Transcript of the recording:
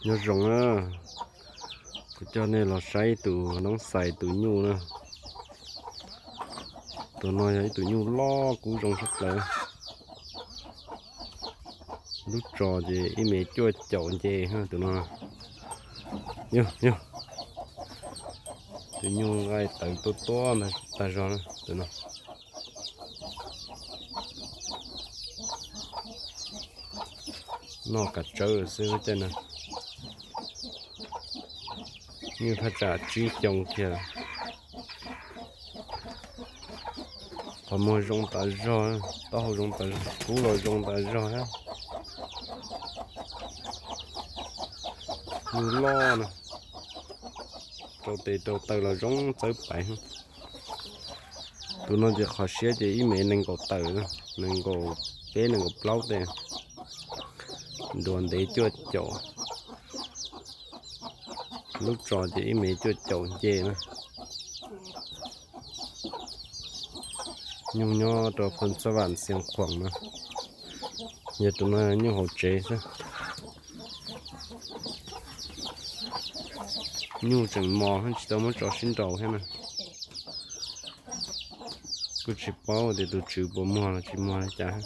Nyob zoo na, kuv coj nej los saib tus noob xais tus nyuj na. Tus no yog ib tug nyuj loj kub zoo tshaj plaws. Lub tso ces ib mev cuaj caum nce tus no. Yog, yog, tus nyuj nqaij tawv tuab tuab tag zog na tus no. Noj kav tsawb xwb lub caij no. Nyuj thaj tsam tsib xyoo kiag. Qhov muag zoo tas zog, taub hau zoo tas zog, kub los zoo tas zog thiab. Nyuj loj na, rau tes rau taw los zoo txawb paiv. Tus no ces qhov siab ces ib mev nees nkaum tawm, nees nkaum peb nees nkaum plaub tej, nruas ntev cuaj caum. Lub tso ces ib mev cuaj caum nce na. Nyuj nyob rau Phoos Xab Vam Xiav Khuam na, yog tus no nyuj hauv tsev xwb. Nyuj tseem mos tsis tau muab tso sib nraus thiab na. Kuj tsis paub tias tus tswv puas muag los tsis muag li cas.